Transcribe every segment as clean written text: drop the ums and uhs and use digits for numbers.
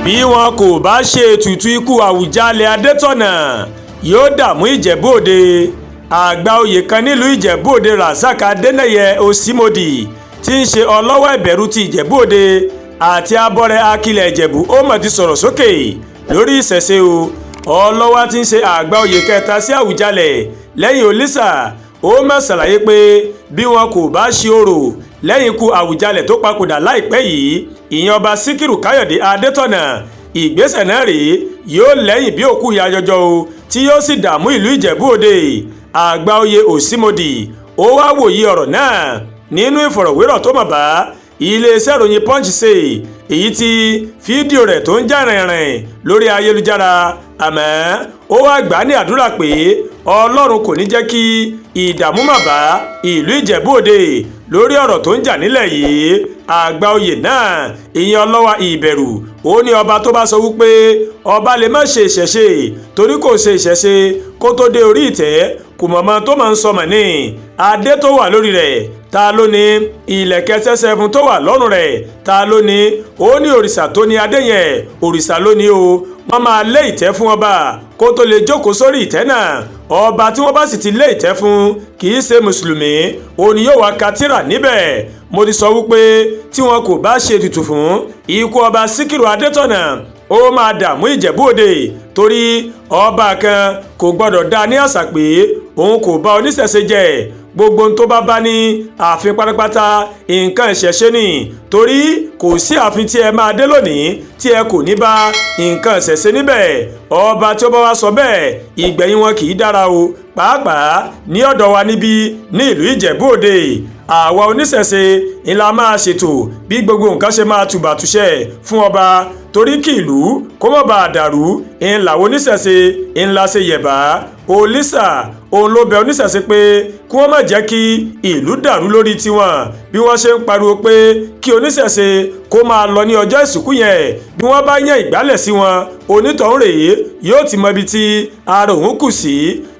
Bí wọn kò bá ṣe ètùtù ikú Àwùjalẹ̀ Adétọ̀nà, yóò dààmú Ìjẹ̀bú Òde. Àgbà oyè kan nílùú Ìjẹ̀bú Òde, Rasaq Adéníyẹ Òsínmòdì, tí ń ṣe Ọlọ́wọ́ Ìbẹ̀rù ti Ìjẹ̀bú Òde àti Abọ́rẹ̀ Akilẹ̀ Ìjẹ̀bú, ó mọ̀ ti sọ̀rọ̀ sókè lórí ìṣẹ̀ṣe o. Ọlọ́wà tí ń ṣe àgbà oyè kẹta sí Àwùjalẹ̀ lẹ́yìn Olísà, ó mọ̀ ṣàlàyé pé bí wọn kò bá ṣe orò lẹ́yìn ikú Àwùjalẹ̀ tó papòdà láìpẹ́ yìí, ìyẹn Ọba Síkírù Káyọ̀dé Adétọ̀nà, ìgbésẹ̀ náà rèé yóò lẹ́yìn bí òkú ìyá jọjọ o, tí yóò sì dààmú ìlú Ìjẹ̀bú Òde. Àgbà oyè Òsínmòdì ó wá wòye ọ̀rọ̀ náà nínú ìfọ̀rọ̀wérọ̀ tó mọ̀ bá iléeṣẹ́ ìròyìn Punch ṣe, èyí tí fídíò rẹ̀ tó ń jà rìnrìn lórí ayélujára. Àmọ́ ó wá gbà á ní àdúrà pé Ọlọ́run kò ní jẹ́ kí ìdààmú má bá ìlú Ìjẹ̀bú Òde lórí ọ̀rọ̀ tó ń jà nílẹ̀ yìí. Àgbà oyè náà, ìyẹn Ọlọ́wà Ìbẹ̀rù, ó ní ọba tó bá sọ wípé ọba lè má ṣe ìṣẹ̀ṣe torí kò ṣe ìṣẹ̀ṣe kó tó dé orí ìtẹ́, kò mọ̀mọ́ tó máa ń sọmọ̀ ní. Adé tó wà lórí rẹ̀, ta ló ní? Ìlẹ̀kẹ̀ sẹ́sẹ̀fún tó wà lọ́rùn rẹ̀, ta ló ní? Ó ní òrìṣà tó ní adé yẹn, òrìṣà ló ní o. Wọ́n máa lé ìtẹ́ fún ọba kó tó lè jókòó sórí ìtẹ́ náà. Ọba tí wọ́n bá sì ti lé ìtẹ́ fún kì í ṣe mùsùlùmí, òun ni yóò wá ka tírà níbẹ̀. Mo ti sọ wípé tí wọn kò bá ṣe ètùtù fún ikú Ọba Síkírù Adétọ̀nà, ó máa dààmú Ìjẹ̀bú Òde, torí ọba kan kò gbọ́dọ̀ dá ní àṣà pé òun kò bá oníṣẹ̀ṣe jẹ. Gbogbo ohun tó bá bá ní ààfin pátápátá, nǹkan ìṣẹ̀ṣe ni, torí kò sí ààfin tí ẹ máa dé lónìí tí ẹ kò ní bá nǹkan ìṣẹ̀ṣe níbẹ̀. Ọba tí ó bá wá sọ bẹ́ẹ̀, ìgbẹ̀yìn wọn kì í dára o, pàápàá ní ọ̀dọ̀ wa níbí ní ìlú Ìjẹ̀bú Òde. Àwa oníṣẹ̀ṣe ńlá máa ṣètò bí gbogbo nǹkan ṣe máa tùbàtúṣẹ fún ọba, torí kí ìlú kó má bàa dàrú ńlá oníṣẹ̀ṣe ńlá ṣe yẹ̀bá. Olísà òun ló bẹ oníṣẹ̀ṣe pé kí wọ́n má jẹ́ kí ìlú dàrú lórí tiwọn. Bí wọ́n ṣe ń pariwo pé kí oníṣẹ̀ṣe kó máa lọ ní ọjọ́ ìsìnkú yẹn, bí wọ́n bá yàn ìgbálẹ̀ sí wọn, onítọ̀hún rèé yóò ti mọ ibi tí ara òun kù sí.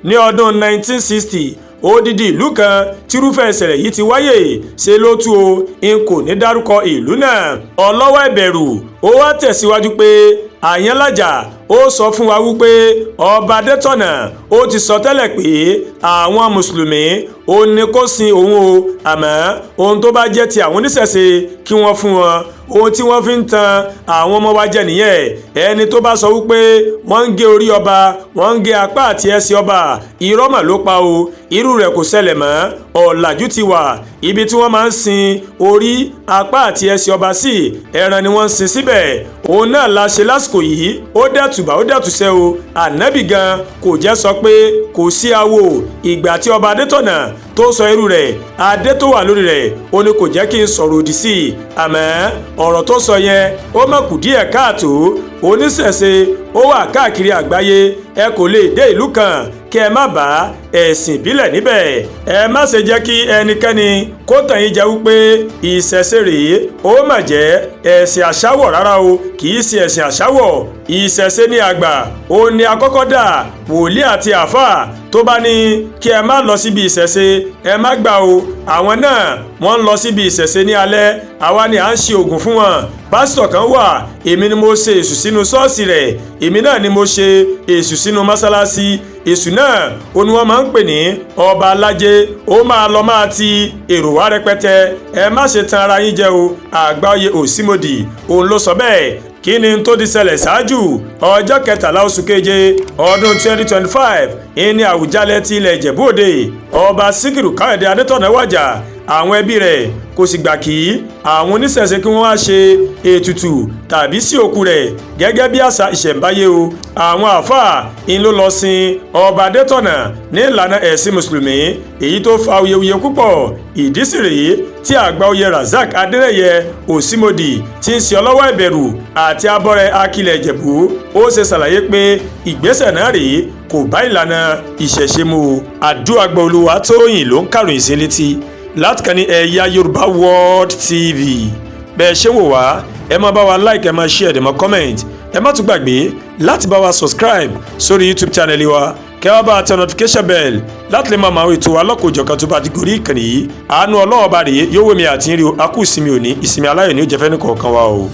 Ní ọdún 1960, odidi ìlú kan tírúfẹ́ ìṣẹ̀lẹ̀ yìí ti wáyé, ṣe ló tú o. N kò ní dárúkọ ìlú náà. Ọlọ́wọ́ Ìbẹ̀rù ó wá tẹ̀síwájú pé Àyànlájà ó sọ fún wa wípé Ọba Adétọ̀nà ó ti sọ tẹ́lẹ̀ pé àwọn mùsùlùmí ó ní kó sin òun o, àmọ́ ohun tó bá jẹ́ ti àwọn oníṣẹ̀ṣe, kí wọ́n fún wọn. Ohun tí wọ́n fi ń tan àwọn ọmọ wa jẹ nìyẹn. Ẹni tó bá sọ wípé wọ́n ń gé orí ọba, wọ́n ń gé apá àti ẹsẹ̀ ọba, irọ́ mà ló pa o. Irú rẹ̀ kò ṣẹlẹ̀ mọ́. Ọ̀làjú ti wà. Ibi tí wọ́n máa ń sin orí, apá àti ẹsẹ̀ ọba sí, ẹran ni wọ́n ń sin síbẹ̀. Òun náà la ṣe lásìkò yìí. Ó dẹ̀tùbà, ó dẹ̀tùsẹ́ o. Ànábì gan kò jẹ́ sọ pé kò sí awo. Ìgbà tí Ọba Adétọ̀nà tó sọ irú rẹ̀, adé tó wà lórí rẹ̀, ó ní kò jẹ́ kí n sọ̀rọ̀ òdì sí i, àmọ́ ọ̀rọ̀ tó sọ yẹn, ó má kù díẹ̀ káàtó. Oníṣẹ̀ṣe ó wà káàkiri àgbáyé. Ẹ kò lè dé ìlú kan kí ẹ má bá ẹ̀sìn ìbílẹ̀ níbẹ̀. Ẹ má ṣe jẹ́ kí ẹnikẹ́ni kó tàn yín jẹ wípé ìṣẹ̀ṣe rèé ó mà jẹ́ ẹ̀sìn àṣàwọ̀. Rárá o, kì í ṣe ẹ̀sìn àṣàwọ̀. Ìṣẹ̀ṣe ní àgbà, ó ní akọ́kọ́ dà wòlíì àti àáfàá. Tó bá ní kí ẹ má lọ síbi ìṣẹ̀ṣe, ẹ má gbà o. Àwọn náà wọ́n ń lọ síbi ìṣẹ̀ṣe ní alẹ́, àwa ni à ń ṣe oògùn fún wọn. Pásítọ̀ kan wà, èmi ni mo ṣe èṣù sínú ṣọ́ọ̀ṣì rẹ̀, èmi náà ni mo ṣe èṣù sínú mọ́sálásí. Èṣù náà ó ní wọ́n máa ń pè ní Ọba Alájẹ. Ó máa lọ máa ti èrò wá rẹpẹtẹ. Ẹ má ṣe tan ara yín jẹ o. Àgbáyé Òsínmòdì òun ló sọ bẹ́ẹ̀. Kí ni tó ti ṣẹlẹ̀ ṣáájú? Ọjọ́ 13 oṣù keje ọdún 2025 ìní Àwùjalẹ̀ ti ilẹ̀ Ìjẹ̀bú Òde, Ọba Síkírù Káyọ̀dé Adétọ̀nà wàjà. Àwọn ẹbí rẹ̀ kò sì gbà kí àwọn oníṣẹ̀ṣe kí wọ́n wá ṣe ètùtù tàbí sí òkú rẹ̀ gẹ́gẹ́ bí àṣà ìṣẹ̀ǹbáyé o. Àwọn àáfàá ń ló lọ sin Ọba Adétọ̀nà ní ìlànà ẹ̀sìn mùsùlùmí, èyí tó fa awuyewuye púpọ̀. Ìdí sì rèé tí àgbà oyè Razak Adélẹ́yẹ Òsínmòdì, tí ń ṣe Ọlọ́wọ́ Ìbẹ̀rù àti Abọ́rẹ̀ Akilẹ̀ Ìjẹ̀bú, ó ṣe ṣàlàyé pé ìgbésẹ̀ náà rèé kò bá ìlànà ìṣẹ̀ṣe mu. Àdúràgbà Olúwa Tóyìn ló ń kàròyìn sí létí láti kàn ní Ẹ̀yà Yorùbá World TV. Bẹ́ẹ̀ ṣé wò wá, ẹ máa bá wa like, ẹ máa share, ẹ máa comment. Ẹ má tún gbàgbé láti bá wa subscribe sórí YouTube channel wa, kẹ́ wá bá a tẹ notification bell láti lè máa mọ àwọn ètò alọ́kòjọ̀kan tó bá ti gorí ìkànnì yìí. Àánú Ọlọ́wọ́ bá rèé yóò wémi àti rí o. A kú ìsinmi òní, ìsinmi aláyọ̀ ní ó jẹ́ fẹ́ ní kọ̀ọ̀kan wa o.